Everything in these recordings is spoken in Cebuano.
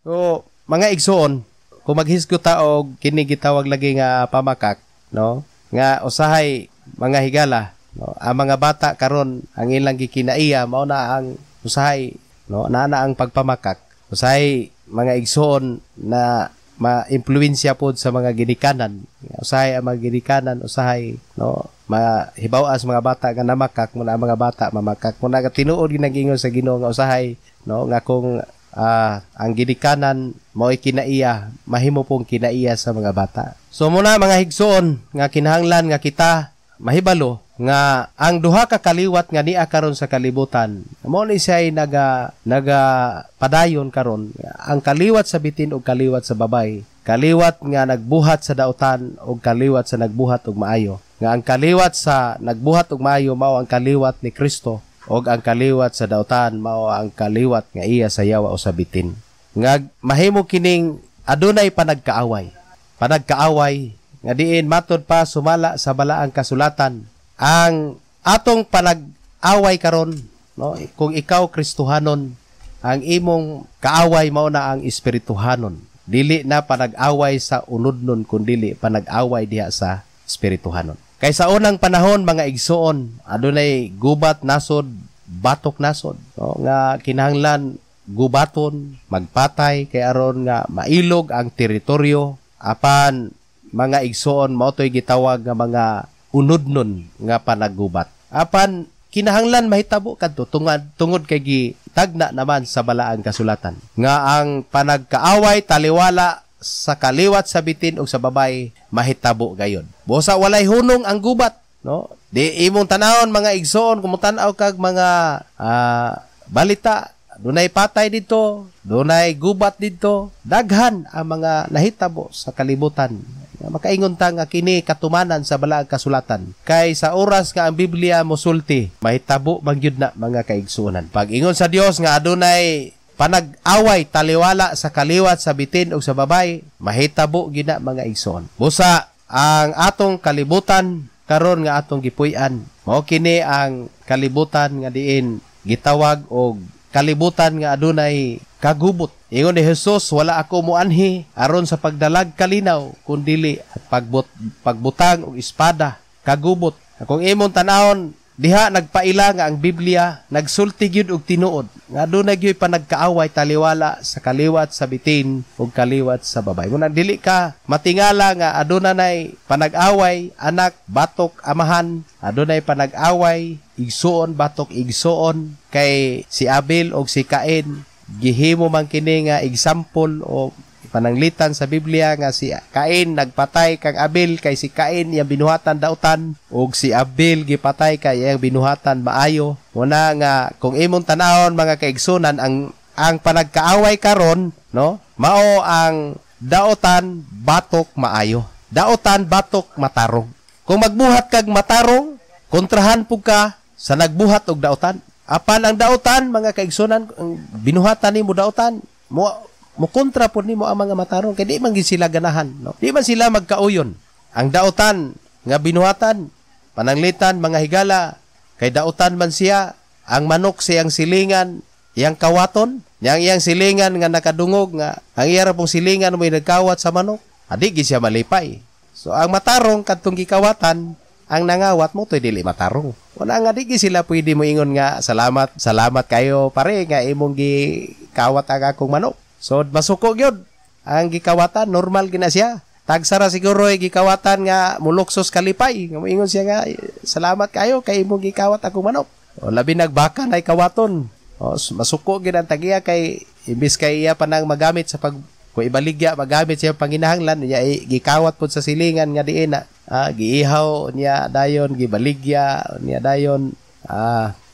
So, mga igsoon, kung maghisgot ta og kini gitawag lagi nga pamakak, no? Nga usahay, mga higala, no? Ang mga bata karon, ang ilang gikinaiya mao na ang usahay, no, naa na ang pagpamakak. Usahay, mga igsoon, na ma-impluwensya pod sa mga ginikanan. Usahay ang mga ginikanan, usahay, no, mahibaw sa mga bata nga namakak mo na ang mga bata mamakak mo na. Tinuod ginagingon sa Ginoo nga usahay, no, nga kung ang ginikanan mao'y kinaiya, mahimo pong kinaiya sa mga bata. So muna, mga higsoon, nga kinahanglan nga kita mahibalo nga ang duha ka kaliwat nga niya karon sa kalibutan, mao ni siya naga naga padayon karon, ang kaliwat sa bitin ug kaliwat sa babay, kaliwat nga nagbuhat sa dautan ug kaliwat sa nagbuhat og maayo, nga ang kaliwat sa nagbuhat og maayo mao ang kaliwat ni Kristo ug ang kaliwat sa dautan mao ang kaliwat nga iya sa yawa o sa bitin, nga mahimo kining adunay panagkaaway, panagkaaway nga diin matod pa sumala sa Balaang Kasulatan ang atong panag-away karon, no? Kung ikaw Kristohanon, ang imong kaaway mao na ang espirituhanon, dili na panag-away sa unodnon kundili panag-away diha sa espirituhanon. Kay sa unang panahon, mga igsoon, adunay gubat nasod, batok nasod, no, nga kinahanglan gubaton, magpatay kay aron nga mailog ang teritoryo. Apan, mga igsoon, mao to'y gitawag nga mga unodnon nga panaggubat. Apan kinahanglan mahitabo kadto tungod kay gitagna naman sa Balaang Kasulatan nga ang panagkaaway taliwala sa kaliwat sa bitin ug sa babay mahitabo gayon. Busa walay hunong ang gubat, no? Di imong tanawon, mga igsoon, kung tan-aw kag mga balita, dunay patay dito, dunay gubat dito, daghan ang mga nahitabo sa kalibutan. Makaingon ta nga kini katumanan sa Balaang Kasulatan. Kay sa oras nga ang Biblia mosulti, mahitabo man gyud na, mga kaigsuonan. Pag ingon sa Dios nga adunay panag-away taliwala sa kaliwat sa bitin ug sa babay, mahitabo gyud na, mga igsoon. Busa ang atong kalibutan karon nga atong gipuy-an, mao kini ang kalibutan nga diin gitawag og kalibutan nga adunay kagubot. Ingon ni Jesus, "Wala ako muanhi aron sa pagdalag kalinaw, kundili at pagbutang og espada, kagubot." Kung imong tanawon diha, nagpaila nga ang Biblia nagsulti gyud og tinuod nga adunay gyud panagkaaway taliwala sa kaliwat sa bitin ug kaliwat sa babay. Muna dili ka matingala nga aduna nay panag-away anak batok amahan, adunay panag-away igsuon batok igsuon, kay si Abel og si Cain gihimo man kini nga example o pananglitan sa Biblia nga si Cain nagpatay kang Abel kay si Cain iyang binuhatan dautan ug si Abel gipatay kay iyang binuhatan maayo. Muna nga kung imong tanawon, mga kaigsunan, ang panagkaaway karon, no, mao ang daotan batok maayo, daotan batok matarong. Kung magbuhat kag matarong, kontrahan pug ka sa nagbuhat og daotan. Apan ang daotan, mga kaigsunan, ang binuhatan nimo daotan, mo mo kontra pud nimo ang mga matarong kay di man gid sila ganahan, no? Di man sila magkauyon. Ang daotan nga binuhatan, pananglitan, mga higala, kay daotan man siya, ang manok siyang silingan, iyang kawaton, yang iyang silingan nga nakadungog nga ang iya ra pong silingan mo'y nagkawat sa manok, adi gid siya malipay. So ang matarong kadtong gikawatan, ang nangawat mo to'y dili matarong. Wala nga di sila pwede mo ingon nga salamat, salamat kayo pare nga imong gikawat ang akong manok. So masuko gyud ang gikawatan, normal gina siya. Tagsara siguro ay gikawatan nga muluksos kalipay. Nga moingon siya nga salamat kayo kay imong gikawat akong manok. O labi nagbaka na kawaton. O, masuko gyud ang tagiya kay imbis kay iya pa nang magamit sa pag kung ibaligya magamit siya panginahanglan niya, gikawat pud sa silingan nga diin na giihaw niya dayon, gibaligya niya dayon,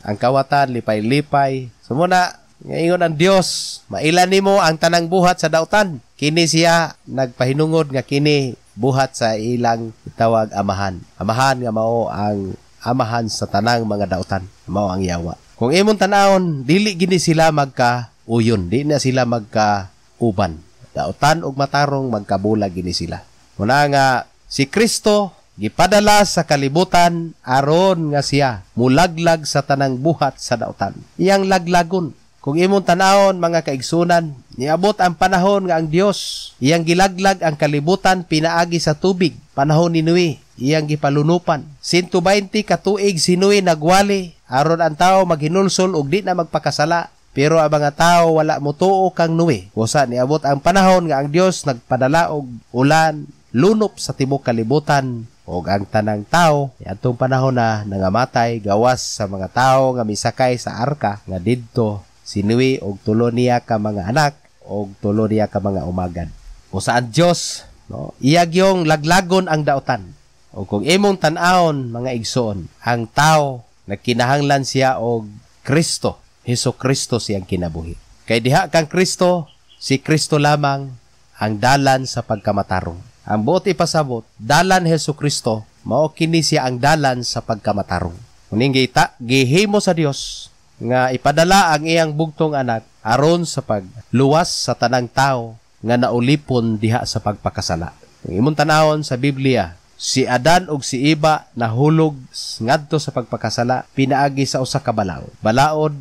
ang kawatan lipay-lipay. So muna ingon ang Dios, maila nimo ang tanang buhat sa dautan, kini siya nagpahinungod nga kini buhat sa ilang tawag amahan, amahan nga mao ang amahan sa tanang mga dautan, mao ang yawa. Kung imong tan-awon, dili gini sila magka uyon, di na sila magka uban. Dautan ug matarong, magkabulag gini sila. Muna nga si Kristo gipadala sa kalibutan aron nga siya mulaglag sa tanang buhat sa dautan. Iyang laglagon. Kung imong tanawon, mga kaigsunan, niabot ang panahon nga ang Dios iyang gilaglag ang kalibutan pinaagi sa tubig. Panahon ni Noe, iyang gipalunupan. 120 ka tuig si Noe nagwali aron ang tao maghinulsol og di na magpakasala. Pero ang mga tao wala motuo kang Noe. Usa niabot ang panahon nga ang Dios nagpadala og ulan, lunop sa tibuok kalibutan, og ang tanang tao atong panahon na nangamatay gawas sa mga tao nga misakay sa arka, nga didto si Noe og tulo niya ka mga anak og tulo niya ka mga umagad. Usa ang Dios, no, iya gyung laglagon ang daotan. O kung imong tan-awon, mga igsoon, ang tao nagkinahanglan siya og Kristo, Hesus Kristo siyang kinabuhi. Kay diha kang Kristo, si Kristo lamang ang dalan sa pagkamatarong. Ang buot ipasabot, dalan Hesus Kristo, mao kini siya ang dalan sa pagkamatarong. Muning gita, gihimo sa Dios nga ipadala ang iyang bugtong anak aron sa pagluwas sa tanang tao nga naulipon diha sa pagpakasala. Kung imong tanawon sa Biblia, si Adan ug si Eva nahulog ngadto sa pagpakasala pinaagi sa usa ka balaod. Balaod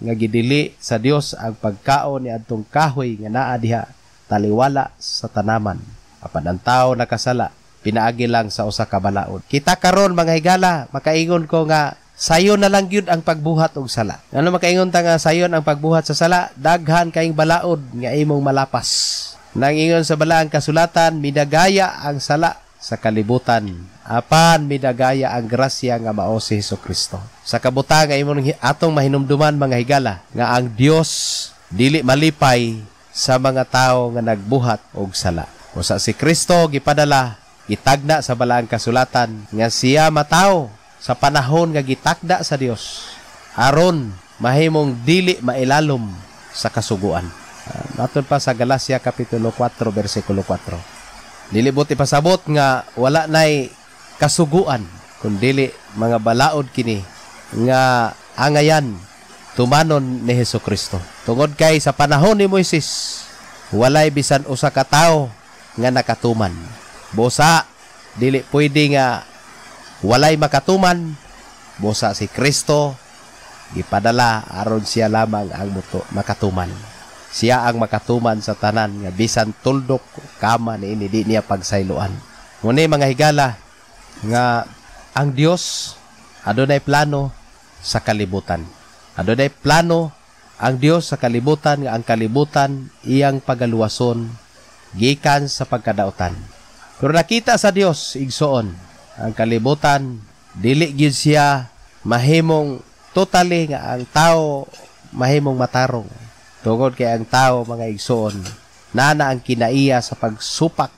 nga gidili sa Dios ang pagkaon ni adtong kahoy nga naa diha taliwala sa tanaman. Apan ang tao nakasala pinaagi lang sa usa ka balaod. Kita karon, mga higala, makaingon ko nga sayon na lang gyud ang pagbuhat og sala. Ano makaingon ta nga sayon ang pagbuhat sa sala? Daghan kaayong balaod nga imong malapas. Nangingon sa balaang kasulatan, midagaya ang sala sa kalibutan, apan midagaya ang grasya nga mao si Hesus Kristo. Sa kabutang nga imong atong mahinumduman, mga higala, nga ang Dios dili malipay sa mga tawo nga nagbuhat og sala. Usa si Kristo gipadala, gitagna sa balaang kasulatan nga siya matawo sa panahon nga gitakda sa Dios aron mahimong dili mailalom sa kasuguan. Matod pa sa Galacia kapitulo 4 bersikulo 4. Dili buot ipasabot nga wala nay kasuguan, kun dili mga balaod kini nga angayan tumanon ni Hesus Kristo. Tungod kay sa panahon ni Moises, walay bisan usa ka tawo nga nakatuman. Busa dili pwede nga walay makatuman, busa si Kristo gipadala aron siya lamang ang muto makatuman. Siya ang makatuman sa tanan nga bisan tuldok kama niini di niya pagsayloan. Muni, mga higala, nga ang Dios adunay plano sa kalibutan. Adunay plano ang Dios sa kalibutan nga ang kalibutan iyang pagaluwason gikan sa pagkadautan. Pero nakita sa Dios, igsoon, ang kalibutan dili gyud siya mahimong totally nga ang tao mahimong matarong. Tungod kay ang tao, mga igsoon, nana ang kinaiya sa pagsupak.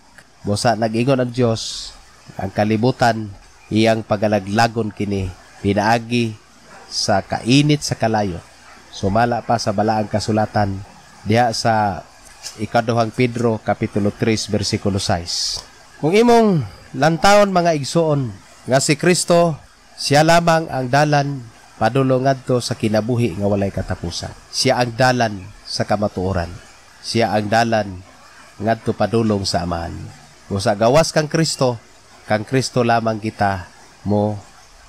Busa nag-ingon ang Dios, ang kalibutan iyang pagalaglagon kini pinaagi sa kainit sa kalayo. Sumala pa sa balaang kasulatan diha sa Ikaduhang Pedro kapitulo 3 bersikulo 6. Kung imong lantawon, mga igsoon, nga si Kristo siya lamang ang dalan padulong ngadto sa kinabuhi nga walay katapusan. Siya ang dalan sa kamatuoran. Siya ang dalan ngadto padulong sa Amahan. Kung sa gawas kang Kristo lamang kita mo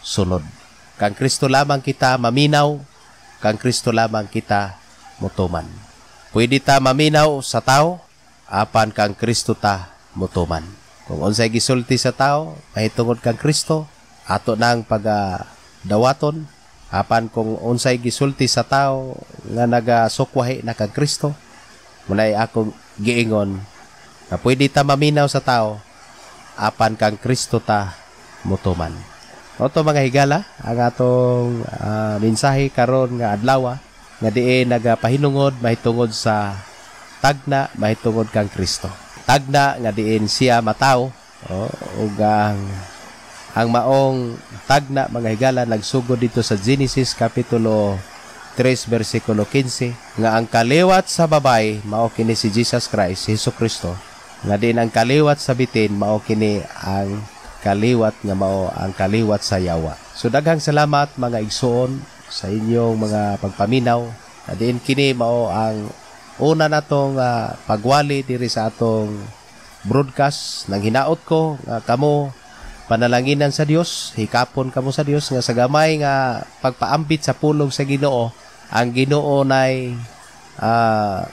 sunod. Kang Kristo lamang kita maminaw, kang Kristo lamang kita motuman. Pwede ta maminaw sa tao, apan kang Kristo ta motuman. Kung unsay gisulti sa tao mahitungod kang Kristo, ato nang pagadawaton, apan kung unsay gisulti sa tao nga nagasukwahi na kang Kristo, munay akong giingon na pwede ta maminaw sa tao, apan kang Kristo ta motuman. Oto, mga higala, ang atong mensahe karon nga adlaw nga diin nagapahinungod mahitungod sa tagna mahitungod kang Kristo. Tagna nga diin siya matawo, oh, ug ang maong tagna, mga higala, nagsugod dito sa Genesis kapitulo 3 bersikulo 15 nga ang kaliwat sa babay mao kini si Jesus Christ, Hesus Kristo, nga diin ang kaliwat sa bitin mao kini ang kaliwat nga mao ang kaliwat sa yawa. So daghang salamat, mga igsoon, sa inyong mga pagpaminaw. Diin kini mao ang una natong pagwali diri sa atong broadcast. Nang hinaot ko nga kamo panalanginan sa Dios, hikapon kamo sa Dios nga sa gamay nga pagpaambit sa pulong sa Ginoo. Ang Ginoo nay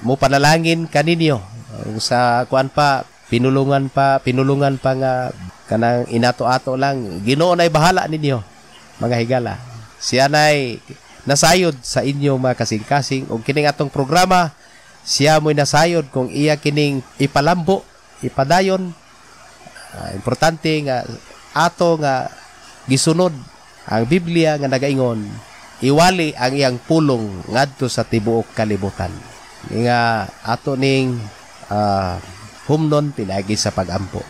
mo panalangin kaninyo sa kuan pa, pinulungan pa, pinulungan pa nga kanang inato-ato lang. Ginoo nay bahala ninyo, mga higala. Siya nay nasayod sa inyo mga kasing-kasing ug kining atong programa, siya mo'y nasayod kung iya kining ipalambo, ipadayon. Importante nga ato nga gisunod ang Biblia nga nagaingon, iwali ang iyang pulong ngadto sa tibuok kalibutan. Nga ato ning humnon pinaagi sa pagampo.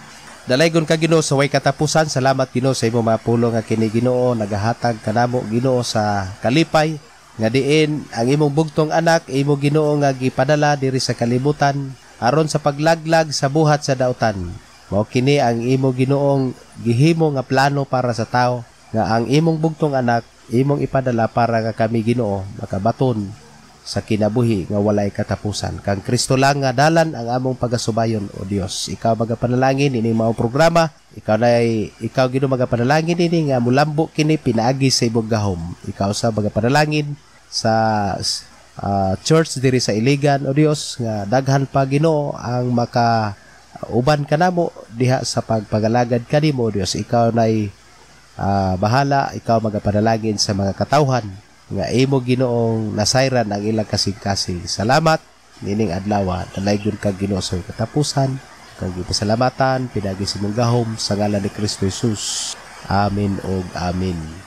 Dalaygon ka, Ginoo, sa way katapusan. Salamat, Ginoo, sa imong mga pulong nga kini, Ginoo, nagahatag kanamo, Ginoo, sa kalipay nga diin ang imong bugtong anak imo, Ginoo, nga gipadala diri sa kalibutan aron sa paglaglag sa buhat sa dautan. Mao kini ang imo, Ginoong, gihimo nga plano para sa tao, nga ang imong bugtong anak imong ipadala para nga kami, Ginoo, makabaton sa kinabuhi nga walay katapusan. Kang Kristo lang nga dalan ang among pagasubayon, O Dios. Ikaw magapanalangin ini mao programa. Ikaw nay ikaw, Ginoo, magapanalangin ini nga mulambo kini pinaagi sa imong gahom. Ikaw sa magapanalangin sa church diri sa Iligan, O Dios, nga daghan pa, Ginoo, ang maka uban kanamo diha sa pagpagalagad kanimo, O Dios. Ikaw nay bahala, ikaw magapanalangin sa mga katawhan nga imo, Ginoong, nasayran ang ilang kasing-kasing. Salamat nining adlaw. Dalaygon ka, Ginoo, sa katapusan. Kag gipasalamatan pinaagi sa imong gahom sa ngalan ni Kristo Jesus. Amen og amen.